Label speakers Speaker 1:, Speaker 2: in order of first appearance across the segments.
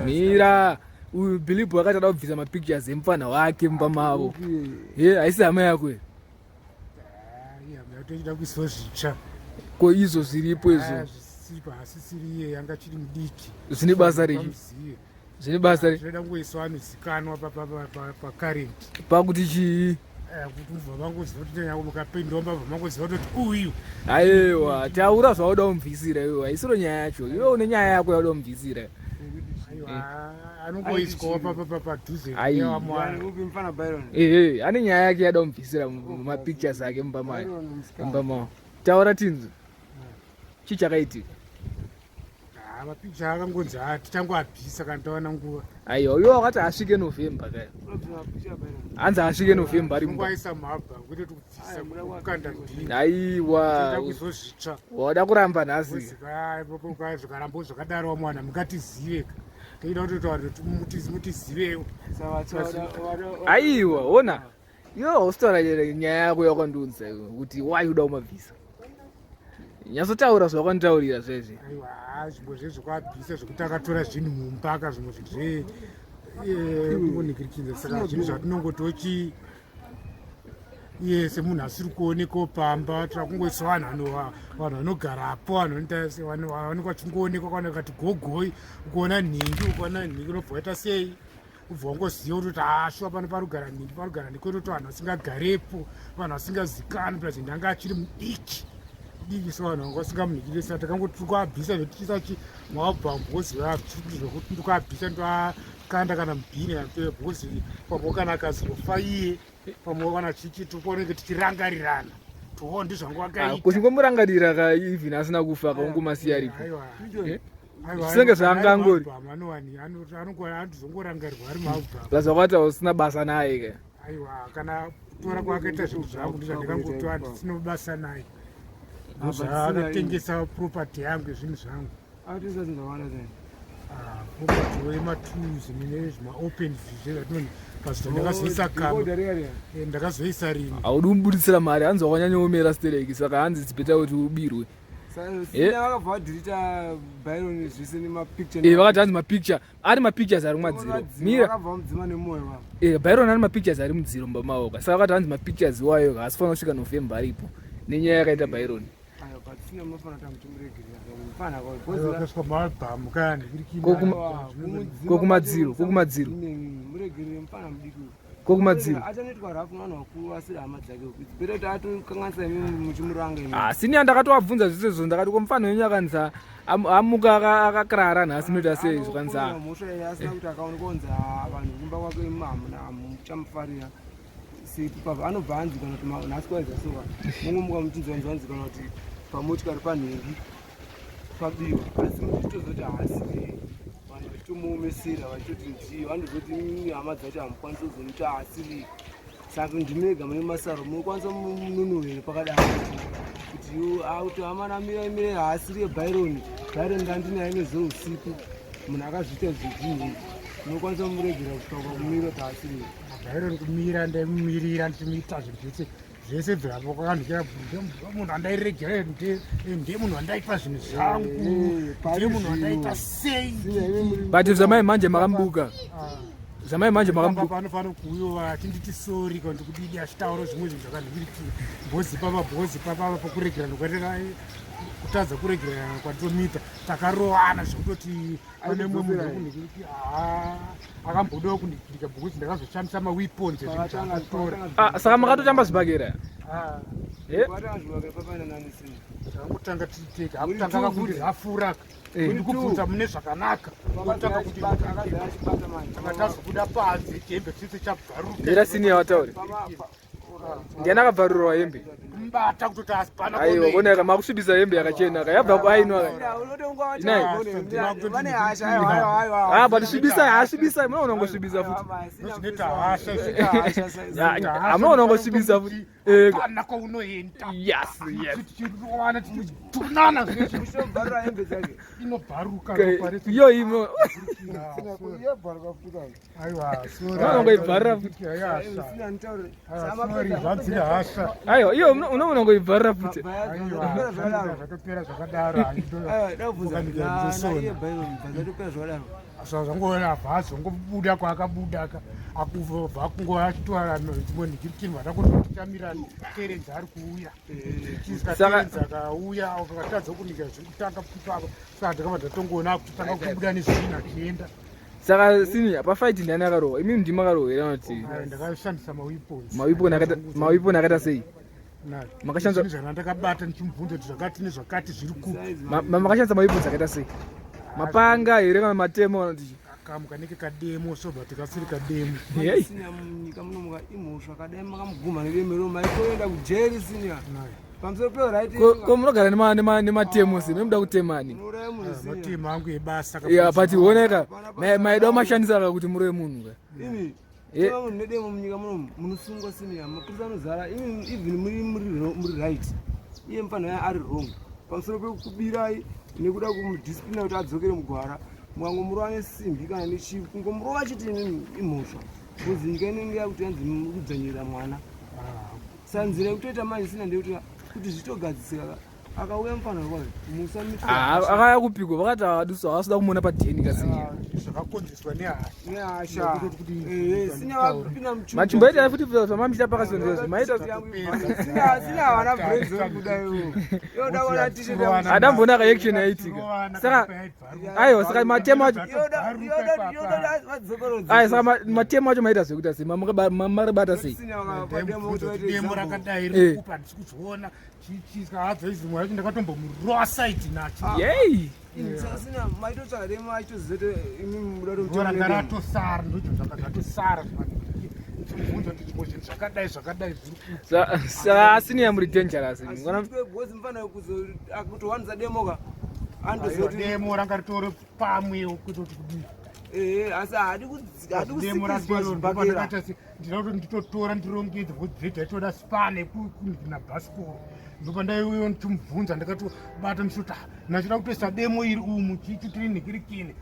Speaker 1: Mira, uyu Billy akati ada kubvisa mapictures emupfana wake mumba mavo. Ye, haisi hama yako here?
Speaker 2: Tochida kuiswa zvitsva.
Speaker 1: Ko izvo zviripo izvo?
Speaker 2: Zvisipo, asisiri iye yanga chiri mudiki.
Speaker 1: Zvine basa rei? Zvine basa rei?
Speaker 2: Zvinoda kungoiswa anozikanwa pacurrent.
Speaker 1: Pakuti chii?
Speaker 2: Kuti ubva vangoziva kuti nyangwe mukapindwa mbabva mangoziva kuti uyu.
Speaker 1: Aiwa, taura zvauda kumubvisira iwe, haisiro nyaya yacho. Iwe une nyaya yako yauda kumubvisira.
Speaker 2: Anongoiswawo padhuze.
Speaker 1: Ehe, ane nyaya yake yada kumubvisira mumapictures ake mumba mayo. Mumba mawo. Taura tinzwe. Chii chakaitika?
Speaker 2: Mapicha akangonzi tichangoabvisa kana tawana nguva.
Speaker 1: Aiwa, iwe wakati asvike November kaya. Hanzi asvike November ari mumba.
Speaker 2: Aisa mualbum kwete kubvisa kukanda mbini.
Speaker 1: Aiwa.
Speaker 2: Kuzozvitsva.
Speaker 1: Wada kuramba nhasi.
Speaker 2: Zvikaramba zvakadaro wamwana mungatizive. Toida kutotaura kuti mutizivewo.
Speaker 1: Aiwa, ona. Iwe hausi nyaya yako yakandiudza iwe kuti why uda kumabvisa. Nyatsotaura zvawakanditaurira zvezvi.
Speaker 2: Aiwa, zvimwe zvezvokuabvisa zvekuti akatora zvinhu mumba ka zvimwe zvinhu zve kungonhikirikinza saka zvinhu zvatinongotochi iye semunhu asiri kuonekwa pamba tirakungoisa vanhu vanhu vanogarapo vanhu vanenge vachingoonekwa kana kati gogoi ukuona nhingi ukuona nhingi unobva waita sei ubva wangoziva kutoti ashuwa pano parugara nhingi parugara nhingi kwete kuti vanhu vasingagarepo vanhu vasingazikanwi plus ndanga achiri mudiki diki so vanhu vanga vasingamunhikirisa takangoti tiri kuabvisa zvetichisa chi maalbum because zvekuti ndiri kuabvisa ndoakanda kana mubhini because pamwe kana akazofa iye pamwe kana chichi tiponenge tichirangarirana toho ndizvangu akaita
Speaker 1: kuchingomurangarira ka even asina kufa kaungomasiya aripo zvinenge zvaangangori
Speaker 2: anozongorangarirwa ari maalbum
Speaker 1: plus wakati usina basa naye ke
Speaker 2: aiwa kana kutora kwaakaita zvinhu zvangu ndizvandingangotora handisina basa naye zvaakatengesa property yangu zvinhu zvangu
Speaker 3: Atengesa zvinhu zvakawanda sei?
Speaker 2: Property yematools nezvimaopen zvezvatinoni pasita ndakazoisa kama ndakazoisa rini.
Speaker 1: Haudi kumubuditsira mari hanzi wakanyanyoomera stereki saka hanzi it's better kuti ubirwe.
Speaker 3: Vakabva vadhirita Byron zvese nemapicture.
Speaker 1: Eh, vakati hanzi mapicture ari mapictures ari mumadziro. Mira.
Speaker 3: Vakabva vamudzima nemoyo wavo.
Speaker 1: Eh, Byron ari mapictures ari mudziro mumba mavo. Saka vakati hanzi mapictures iwayo haasi fanira kusvika November aripo nenyaya yakaita Byron. Kokumadziro, kokumadziro. Kokumadziro. Asi ni andakatoabvunza zvese izvo ndakati ko mufana wenyu akanzi amuka akakrara nhasi munoita sei zvikanzi
Speaker 3: mhosva asina kuti akaonekwa kunzi vanhu kumba kwake hamuna muchamufarira pava anobva anzi kana kuti nhasi kwaedza sova mongomuka muchinzwanzi anzi kana kuti pamotikari panhingi pabiwa asi muchitozoti haasi vanhu vachitomuomesera vachitoti ndiye vanotozoti hama dzacho hamukwanisi kuzomuti haasiri saka ndimega mune masaro munokwanisa mununuro here pakadaro kuti kuti hama namira mire haasiri byron byron ndandinaye nezuro usiku munhu akazviita zvidii munokwanisa kumuregera kusvika pakumira kuti haasiri
Speaker 2: Byron kumira ndaimumirira ndichimuita zvinhu zvese zvese bvirapo kwakandichera munhu andairegera ndiye munhu andaipa zvinhu zvangu ndiye munhu andaita sei
Speaker 1: but zvamai manje makambuka zvamai manje makambuka
Speaker 2: anofanira kuuyo achinditi sori kana kuti kudidi achitaura zvimwe zvinhu zvakanhikiriti bhozi papa bhozi papa pakuregerana kutadza kuregerana kwatitomita takarowana zvekutoti pane mumwe munhu wekunhikiriki akambodawo kunhikirika because ndakazoshandisa maweapons ezvinhu
Speaker 1: ah, saka makatotamba zvibhakera
Speaker 2: ah. eh? Takangotanga titeka akutanga kakuti hafura eh. ndikubvunza mune zvakanaka kutanga kuti tanga tazobuda panze chihembe chese chabvaruka
Speaker 1: mira sini yawataure ndiani akabvarurwa hembe
Speaker 2: mbata kutoti asipana
Speaker 1: aiwa konaka makusvibisa hembe yakachena ka yabva kwainwa inai ah but svibisa hasvibisa munoona ngosvibisa futi amunoona ngosvibisa futi
Speaker 2: Pana kwaunoenda.
Speaker 1: Yes, yes.
Speaker 2: Tichirowana tichitunana zvese.
Speaker 3: Uchobvarura hembe dzake.
Speaker 2: Inobvaruka
Speaker 1: ropa rese. Iyo imo.
Speaker 2: Aiwa, sorry.
Speaker 1: Unongoibvarura futi.
Speaker 2: Aiwa, sorry, zvanziri hasha.
Speaker 1: Aiwa, iyo unoona ngoibvarura futi.
Speaker 2: Aiwa, zvatopera zvakadaro.
Speaker 3: Aiwa, ndabvunza. Na iye Byron, zvatopera zvakadaro.
Speaker 2: Zvangoona bva azongobuda kwaakabuda ka, akubva akungo achitora chimwe nechirikini, vatakutichamira Terenzi ari kuuya. Terenzi akauya, akatadza kunika zvekutanga ipapa, saka ndakabva ndatongoona akutotanga kubuda nezvinhu achienda.
Speaker 1: Saka senior, pafight ndiani akarohwa? Imimi ndimi makarohwa here kana kuti?
Speaker 2: Ndakashandisa maweapons.
Speaker 1: Maweapon akaita sei?
Speaker 2: Zvana ndakabata ndichimubvunza kuti zvakati nezvakati zviri kupi.
Speaker 1: Makashandisa maweapons akaita sei? Mapanga here kana matemo kana kuti?
Speaker 2: Kamu kanenge kademo so, but kasiri kademo.
Speaker 1: Hey.
Speaker 3: Senior, munyika munomuka imhosva kadai makamugumha nedemo maitoenda kujeri, senior, pamusoro peright.
Speaker 1: Ko munogara nematemo se munoda kutemani?
Speaker 3: Unouraya munhu, senior.
Speaker 2: Matemo angu ebasa.
Speaker 1: Ya, but oneka maida mashandisa ka kuti murove munhu ka.
Speaker 3: Imi, tema munhu nedemo munyika munomu, munosungwa, senior. Mapurisa anozara imi. Even muri right, iye mufanira ari wrong pamusoro pekubirai nekuda kumudisciplina kuti adzokere mugwara. Mukangomurova nesimbi kana nechii, kungomurova chete imimi, imhosva, because nyika inenge yakuti yanzi muri kudzvanyirira mwana. Saka nzira yekutoita manje, sina, ndeyekuti kuti zvitogadzisika, akauya mufanira kwayo musamiti.
Speaker 1: Ah, akaya kupiko? Vakati havadusa, havasida kumuona padheni kasenior.
Speaker 2: Zvakakonzeswa nehasha.
Speaker 3: Nehasha, sina, vapinda.
Speaker 1: Machimboita futi zvamamita pakasonzezvo maita.
Speaker 3: Sina, havana brains kuda iwo yoda kuona t-shirt.
Speaker 1: Adamboona reaction yaitika. Saka aiwa, saka matemo acho, aiwa, saka matemo acho maita zvekuita sei? Maribata sei?
Speaker 2: Demo rakadai rikupa, handisi kuzviona chichadza izvimwe yacho, ndakatombomurova side nacho.
Speaker 1: Yei!
Speaker 3: Sina, maitotsvaga demo achitoziva imi muda.
Speaker 2: Ranga ratosara, ndocho zvanga zvatosara, chimubvunza kuti zvimwe zvinhu zvakadai zvakadai zviri kupi.
Speaker 1: Saka senior, muri dangerous.
Speaker 3: Because mufana kutowanza demo ka andoziva kuti
Speaker 2: Demo ranga ritori pamwe kutoti kudii.
Speaker 3: Ehe, asi haadi
Speaker 2: Demo
Speaker 3: kusikiswa
Speaker 2: ratoro
Speaker 3: zvibhakera.
Speaker 2: ndopandakaita se ndinoda kuti nditotora ndirongedze, because bhedha itoda spane nabhasikoro. Ndopandaiuyo ndichimubvunza, ndakatobata ndichiti, "Ah, ndachida kutoisa demo iri umu chichi tiri nhikirikine."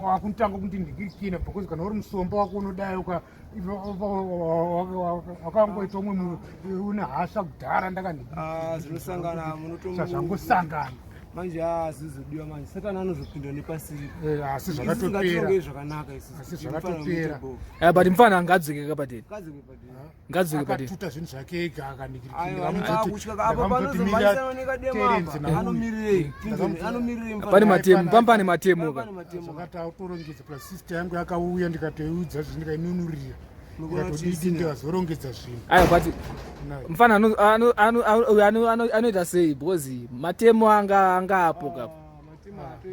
Speaker 2: Wakunditanga kuti nhikirikine, because kana uri musomba wako unodai wakangoita umwe munhu une hasha kudhara.
Speaker 3: Ah, zvinosangana munoto.
Speaker 2: Zvangosangana.
Speaker 3: Manje hazvizodiwa manje, Satani anozopinda nepasiri.
Speaker 2: Asi zvakatopera.
Speaker 3: Ngatirongei zvakanaka isusu.
Speaker 2: Asi zvakatopera.
Speaker 1: But mufana angadzokeka padeni.
Speaker 3: Ngadzokeke padeni.
Speaker 1: Ngadzokeke padeni.
Speaker 2: Akatuta zvinhu zvake ega.
Speaker 3: Aiwa, anenge akutya apa panozomhanyisana nekademo apa, anomirirei? Anomirirei?
Speaker 1: Pane matemo, pamba pane matemo ka.
Speaker 3: Pane matemo.
Speaker 2: Zvakati autorongedza, plus sister yangu yakauya, ndikatoiudza zvinhu, ndikainunurira.
Speaker 3: Mukuona kuti
Speaker 2: Ndikatodidi, ndikazorongedza zvinhu.
Speaker 1: Aiwa, but
Speaker 2: Nayo.
Speaker 1: mufana anoita sei? Because matemo anga apo ka.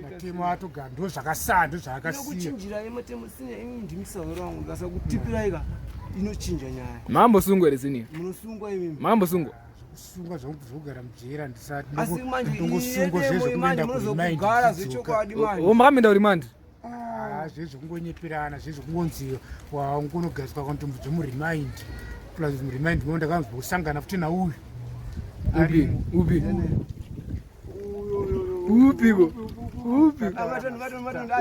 Speaker 2: Matemo atogara, ndo zvakasara, ndo zvaakasiya.
Speaker 3: Inokuchinjira yematemo, sina, imi ndimisawero wangu, ndikasakutipiraika inochinja nyaya.
Speaker 1: Mambosungwa here, senior?
Speaker 3: Munosungwa imimi.
Speaker 1: Mambosungwa?
Speaker 2: Zvokusunga zvangu, zvokugara mujera ndisati.
Speaker 3: Asi manje
Speaker 2: Ndongosungwa
Speaker 3: iye demo manje
Speaker 2: zvezvekuenda kuremand.
Speaker 3: munozokugara zvechokwadi manje.
Speaker 1: O, makamenda kuremand?
Speaker 2: Zvezvekungonyeperana, zvezvekungonzi wangonogariswa kantombo dzemuremind, plus muremind mo ndakanzwa kusangana futi nauyu.
Speaker 1: Upi? Upi? Upiko? Upi?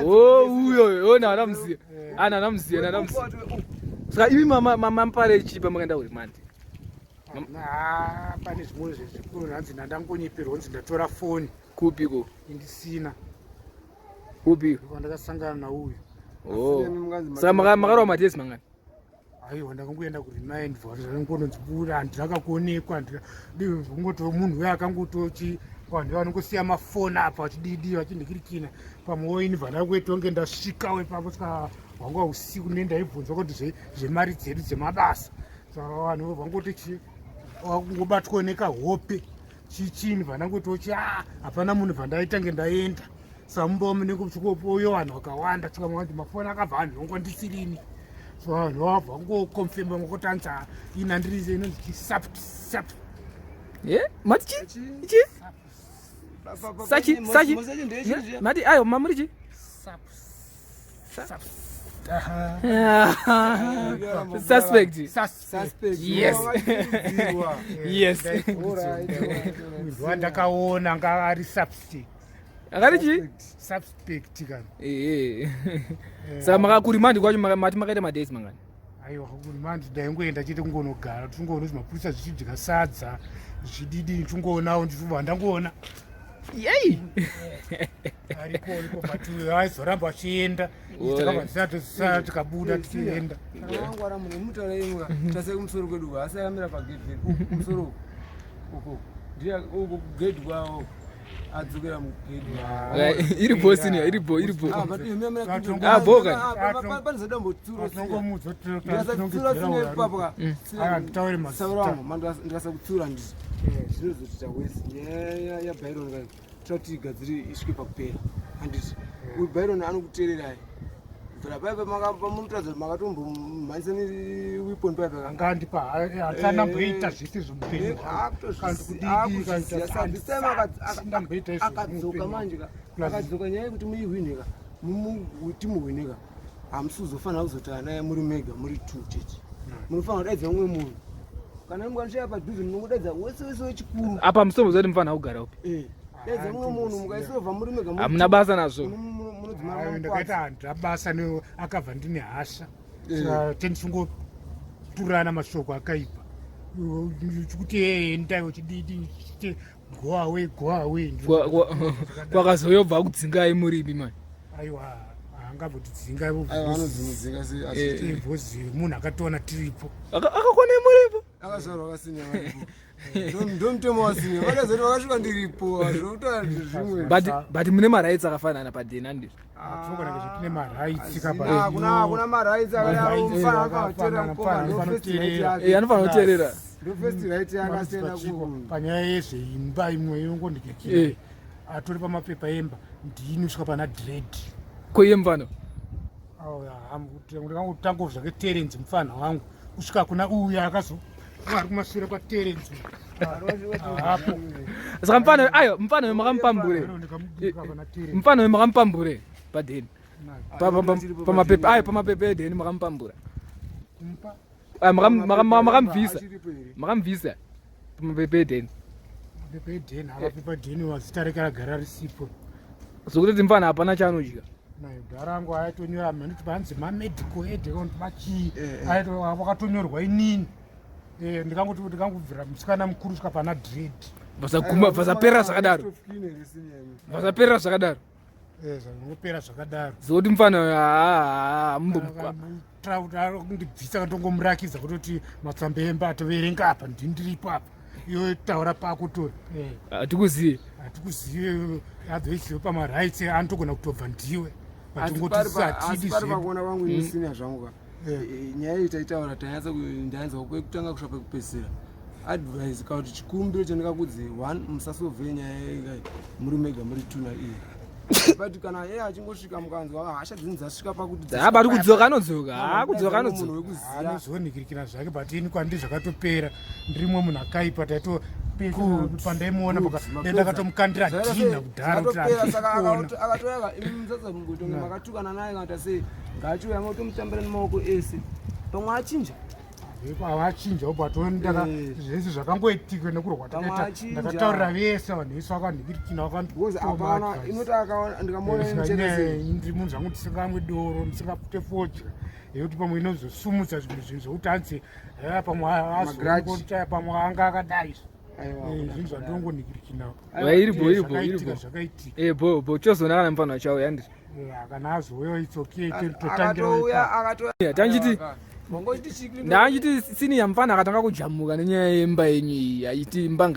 Speaker 1: O, uyo ona anamuziya, ana anamuziya, anamuziya. Saka imi mamapare chii pamakaenda kuremand?
Speaker 2: Ah, pane zvimwe zvezvikuru, hanzi ndandangonyeperwa, kunzi ndatora foni.
Speaker 1: Kupiko?
Speaker 2: Indisina.
Speaker 1: Kupi?
Speaker 2: Pandakasangana nauyu.
Speaker 1: Oh, saka makarova madays mangani?
Speaker 2: Aiwa, ndakangoenda kuremind, zvangononzi handakakuonekwa, kungoti munhu uyo akangotochi vanhu vanongosiya mafoni apa vachididi vachindikirikina pamwe inibva ndakuitonge ndasvikawo ipapo. Saka hwanga usiku, ne ndaibvunzwa kuti zvemari dzedu dzemabasa, saka vanhu vangoti chi wakungobatwa nekahope chichini, bva ndangoti a hapana munhu, bva ndaitange ndaenda. Saka mumba munenge muchikopoyo vanhu vakawanda, saka mwanzi mafoni akabva anhongwa ndisirini, so vanhu vabva vangoconfirma ngokuti anzi ina ndirize inonzi chisap sap.
Speaker 1: Ye, mati chi chi sachi sachi mati ayo mamuri chi?
Speaker 2: Sap sap.
Speaker 1: Suspect.
Speaker 2: Suspect.
Speaker 1: Yes. Yes.
Speaker 2: Ndakaona anga ari suspect.
Speaker 1: Akati chi?
Speaker 2: Suspect kana.
Speaker 1: Ehe, saka makakuremand kwacho mati makaita madays mangani?
Speaker 2: Aiwa, kuremand ndaingoenda chete kungonogara, tichingoona kuti mapurisa zvichidya sadza zvichididi, ndichingoonawo, ndichibva ndangoona.
Speaker 1: Yei.
Speaker 2: Ariko ariko but aizoramba achienda. Takabva tisati tikabuda tichienda.
Speaker 3: Angwara munhu mutaura imwe tase kumusoro kwedu asi akamira pagedhi kumusoro uko ndiye uko kugedhi kwawo adzokera mugedhi.
Speaker 1: Iri bo senior, iri bo, iri bo. Ah, bo kani.
Speaker 3: Panozodambotsura
Speaker 2: Tinongomudza
Speaker 3: ndikasakutsura sine ipapo ka.
Speaker 2: Aya, nditaure mazita.
Speaker 3: Sauramo ndikasakutsura ndizvo zvinozotiita wesi nyaya yaByron kai toda kuti igadzire isvike pakupera handiti uyu Byron anokuteererai kubvira paipa pamunotaridza kuti makatombomhanyisa neweapon paipa ka
Speaker 2: Anga andipa hatanamboita zvese zvemupenyu.
Speaker 3: Akadzoka manje ka, akadzoka nyaya yekuti muihwine ka, timuhwine ka, hamusi kuzofanira kuzotaura naye muri mega muri two chete. Munofanira kudaidza mumwe munhu kana mukanoshaya padhuze, munongodaidza wese wese wechikuru.
Speaker 1: Apa musomboziva kuti mufana kugara upi.
Speaker 3: Daidza mumwe munhu, mukaisovha muri mega muri
Speaker 1: Hamuna
Speaker 3: two,
Speaker 1: basa nazvo.
Speaker 3: Munodzimara
Speaker 2: Ndakaita handina basa ne akabva ndine hasha. Saka tendichingoturana mashoko akaipa chikuti enda uchididi uchiti go away, go away.
Speaker 1: Kwakazoyobva kudzingai murimi mani.
Speaker 2: Aiwa, haangambotidzinga.
Speaker 3: Vanodzimudzinga sei?
Speaker 2: Bhozi munhu akatoona tiripo.
Speaker 1: Akakona muripo.
Speaker 3: Akazvarwa akasinya varipo, ndomutemo wasinya vakazoti vakasvika ndiripo zvokutaura zvimwe.
Speaker 1: But mune marights akafanana padeni, handizvo?
Speaker 2: Tinogona kuti tine marights.
Speaker 3: Hakuna marights akadaro. Mufana akateerera mukoma, ndo first right yake.
Speaker 1: Anofanira kuteerera.
Speaker 3: Ndo first right yake asiyana ku
Speaker 2: Panyaya yezveimba imwe yongondikikira atori pamapepa emba ndini kusvika pana dread.
Speaker 1: Koiye mufana?
Speaker 2: Ndikangotanga zvake Terence mufana wangu kusvika kuna uyu akazo ari kumashure kwaTerence hapo.
Speaker 1: Saka mufana ayo, mufana wemakamupambure.
Speaker 2: Ndikamudika Terence.
Speaker 1: Mufana wemakamupambure padeni pamapepa ayo, pamapepa edeni makamupambura?
Speaker 2: Kumupa?
Speaker 1: Ah, makamubvisa.
Speaker 3: Achiripo here?
Speaker 1: Makamubvisa pamapepa edeni.
Speaker 2: Mapepa edheni, amapepa edheni wazita rake ragara risipo.
Speaker 1: Zokutoti mufana hapana chaanodya.
Speaker 2: Nayo dhara angu aitonyora mhani kuti panzi mamedical aid kuti machii.
Speaker 3: Eh,
Speaker 2: Wakatonyorwa inini. Ndikangoti ndikangobvira musikana mukuru kusvika pana dread.
Speaker 1: Vasaguma vasaperera zvakadaro, vasaperera zvakadaro.
Speaker 2: Zvangopera zvakadaro.
Speaker 1: Zokuti mufana mumbo
Speaker 2: Kundibvisa kantongomurakidza kutoti matsamba emba atoverenga apa, ndindiripo apa, iwe taura pako to.
Speaker 1: Hatikuzivi.
Speaker 2: Hatikuzive, adzoisiwe pamarights anotogona kutobva ndiwe.
Speaker 3: Asi
Speaker 2: Vatingoti
Speaker 3: pari
Speaker 2: satidi zvedu.
Speaker 3: Pakuona kwangu inisina zvangu ka. Nyaya iyi taitaura tanyatsa ndaanzwa kwekutanga kusvika pekupedzisira. Advice kana kuti chikumbiro chandingakudze, one, musasovhe nyaya iyi muri mega muri tuna iyi, but kana iye achingosvika mukanzwa hasha dzinhu dzasvika pakuti
Speaker 1: Ha, but kudzoka anodzoka, ha, kudzoka
Speaker 3: munhu
Speaker 1: anodzoka.
Speaker 3: wekuziva.
Speaker 2: Anozonhikirikira zvake, but ini kwandiri zvakatopera. Ndirimwe munhu akaipa taito pandaimuona
Speaker 3: Good.
Speaker 2: ndakatomukandira dhina kudhara kuti
Speaker 3: Zvakatopera saka
Speaker 2: handikuona.
Speaker 3: Akatoyaka imi mutsatsa kungotonge makatukana naye kana kuti sei, ngaachiuya motomutambira nemaoko ese, pamwe achinja.
Speaker 2: Avachinja but zvese zvakangoitika nekurwa
Speaker 3: Pamwe
Speaker 2: takaita
Speaker 3: achinja.
Speaker 2: ndakataurira vese vanhu vese vakanhikirikina.
Speaker 3: Because hapana inoti akaona ndikamuona inichete.
Speaker 2: Ndiri munhu zvangu ndisingamwi doro, ndisingapute fodya yekuti pamwe inozosumudza zvimwe zvinhu zvokuti hanzi pamwe
Speaker 3: Magrudge.
Speaker 2: azotaya, pamwe anga akadai.
Speaker 3: Aiwa,
Speaker 2: Zvinhu zvandinongonhikirikina.
Speaker 1: Iripo, iripo, iripo.
Speaker 2: Zvakaitika.
Speaker 1: Bo bo chozoona kana mufana wachauya, handizvo?
Speaker 2: Kana azouya, it's okay.
Speaker 3: Akatouya, akatouya.
Speaker 1: Yeah, tanchiti
Speaker 3: Wangochiti chikli.
Speaker 1: Ndaachiti senior, mufana akatanga kujamuka nenyaya yemba yenyu iyi, achiti imba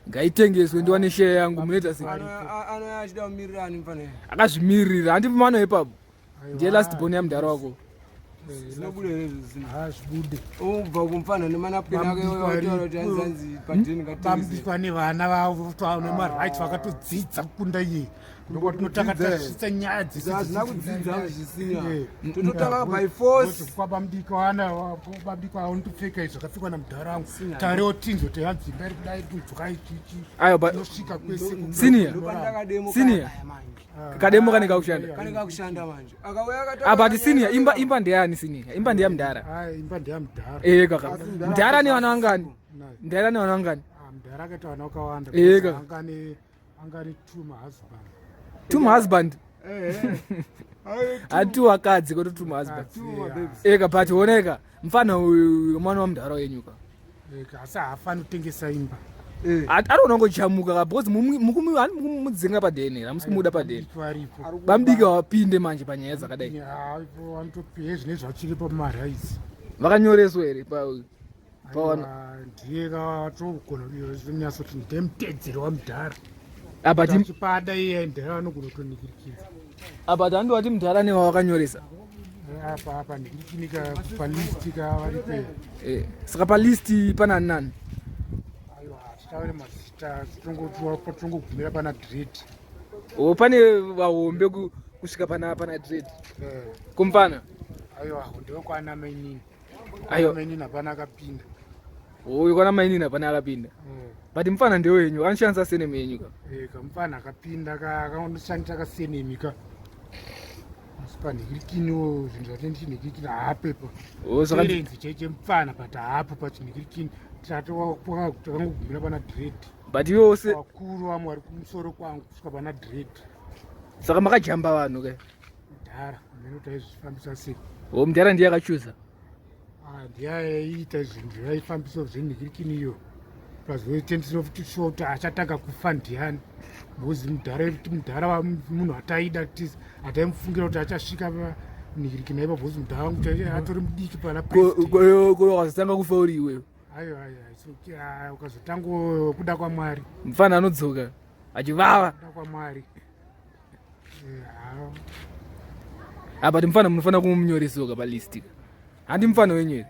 Speaker 1: ngaitengeswe ndiwane share yangu, munoita sei?
Speaker 3: Anouya achida kumirira ani mufana?
Speaker 1: Akazvimirira, handi mwana ipapo ndiye last born yamudhara wako.
Speaker 3: Zvinobuda here zvisina?
Speaker 2: Zvibude.
Speaker 3: Ubva kumufana nemanapukeni ake otaura kuti hanzi hanzi padheni ngatengese.
Speaker 2: Bamudikwa nevana vavo nemarights vakatodzidza kukunda iye, ndokutinotanga tasvitsa nyaya dzese.
Speaker 3: Hazvina kudzidza zvisina, tototanga by force.
Speaker 2: Kwabamudiki wana bamudiki vanotopfeka izvo zvakapfekwa namudhara wangu, tarewo tinzo teadzimba iri kudai kudzoka ichichi.
Speaker 1: Ayo,
Speaker 2: Tinosvika kwese.
Speaker 1: Senior.
Speaker 3: Ndopandakademo.
Speaker 1: Senior. Kademo kane kakushanda.
Speaker 3: Kane kakushanda manje, akauya akatanga
Speaker 1: Ah, but
Speaker 3: nyaya.
Speaker 1: Senior, imba ndeyani senior? Imba ndeyamudhara?
Speaker 2: Imba ndeyamudhara.
Speaker 1: Kaka mudhara nevana vangani? Mudhara nevana vangani?
Speaker 2: Mudhara akaita vana vakawanda.
Speaker 1: Kaka.
Speaker 2: Angane two mahusband.
Speaker 1: Two mahusband?
Speaker 3: Eh, eh.
Speaker 1: Hati wakadzi koto two mahusband.
Speaker 3: Two mababes.
Speaker 1: Eka, but oneka mufana uyu mwana wamudhara wenyu ka.
Speaker 2: Asi haafani kutengesa imba.
Speaker 3: Eh.
Speaker 1: Arikuona kungojamuka ka because mukumudzinga padheni hamusi kumuda padheni.
Speaker 2: Varipo.
Speaker 1: Bamudiki wapinde manje panyaya dzakadai.
Speaker 2: Vanotopie zvine zvachiripo mumaraisi.
Speaker 1: Vakanyoreswa here pa pawana
Speaker 2: Ndiye katogona kunyatsoti ndemutedzero wamudhara.
Speaker 1: Apa ti
Speaker 2: Achipada iye ndhara anogona kutonikirikidza.
Speaker 1: Apa tandi wati mudhara newa wakanyoresa.
Speaker 2: Apa ndikirikinika palist ka varipo.
Speaker 1: Eh, saka palist pana nani?
Speaker 2: Aiwa, titaure mazita tongogumira pana dread.
Speaker 1: O pane vahombe kusvika pana dread.
Speaker 2: Eh.
Speaker 1: Kumfana.
Speaker 2: Aiwa, ndewekwana mainini.
Speaker 1: Aiwa.
Speaker 2: Mainini hapana akapinda.
Speaker 1: Uyu kwana mainini hapana akapinda. But mufana ndewenyu, anoshandisa senemu yenyu ka.
Speaker 2: Eh, kamufana akapinda kanoshandisa kasenemi ka. Asi panhikirikiniwo zvinhu zvacho ndichinhikirikini haapepo.
Speaker 1: O saka
Speaker 2: Terenzi chaiche mufana but haapo pachinhikirikini. Takangogumira pana dread.
Speaker 1: But iwe wose
Speaker 2: Vakuru vamwe vari kumusoro kwangu kusvika pana dread.
Speaker 1: Saka makajamba vanhu ke.
Speaker 2: Mudhara, hameno taizvifambisa sei.
Speaker 1: O mudhara ndiye akachuza.
Speaker 2: Ah, ndiye aiita zvinhu zvaifambiswa zvenhikirikini iyo. Pazoitendiswa kuti achatanga kufa ndiani. Because mudhara mudhara munhu ataida ataimufungira kuti achasvika panhikirikini aipa because mudhara wangu chaiye atori mudiki pana president.
Speaker 1: Ko wakazotanga kufa uri iwewe.
Speaker 2: Aiwa, aiwa, it's okay. Ah, ukazotanga kuda kwaMwari.
Speaker 1: Mufana anodzoka achivava.
Speaker 2: Kuda kwaMwari. Eh,
Speaker 1: Apa mufana munofanira kumunyoresoka palist. Handi mufana wenyu here?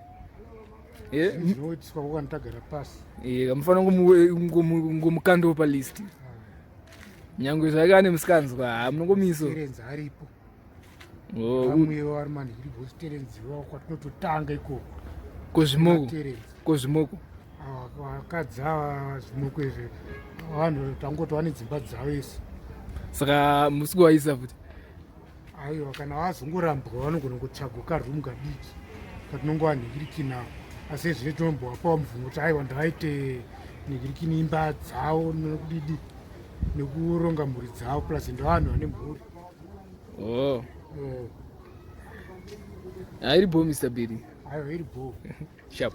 Speaker 1: Eh,
Speaker 2: zvinoitiswa kwakanotagara pasi.
Speaker 1: Eh, mufana ngomukandowo palist. Nyangwe zvake ane musikanzwa, munongomiso.
Speaker 2: Terenzi aripo.
Speaker 1: Oh,
Speaker 2: Vamwewo vari manhiri because Terenzi wavo kwatinototanga ikoko.
Speaker 1: Kozvimoko.
Speaker 2: Terenzi.
Speaker 1: Kozvimoko.
Speaker 2: Vakadzi ava zvimoko izvi vanhu tangoti vane dzimba dzavo isi.
Speaker 1: Saka musi kuvaisa futi.
Speaker 2: Aiwa, kana vazongorambwa vanogona kutsvaga karumu kadiki katinongova nhikirikini avo. Asi ezvino tinombovapawo mvumo kuti aiwa ndavaite nhikirikini imba dzavo nekudidi nekuronga mhuri dzavo plus ndevanhu vane mhuri.
Speaker 1: Oh. Hairi bho Mr. Billy.
Speaker 2: Aiwa, iri bho.
Speaker 1: Sharp.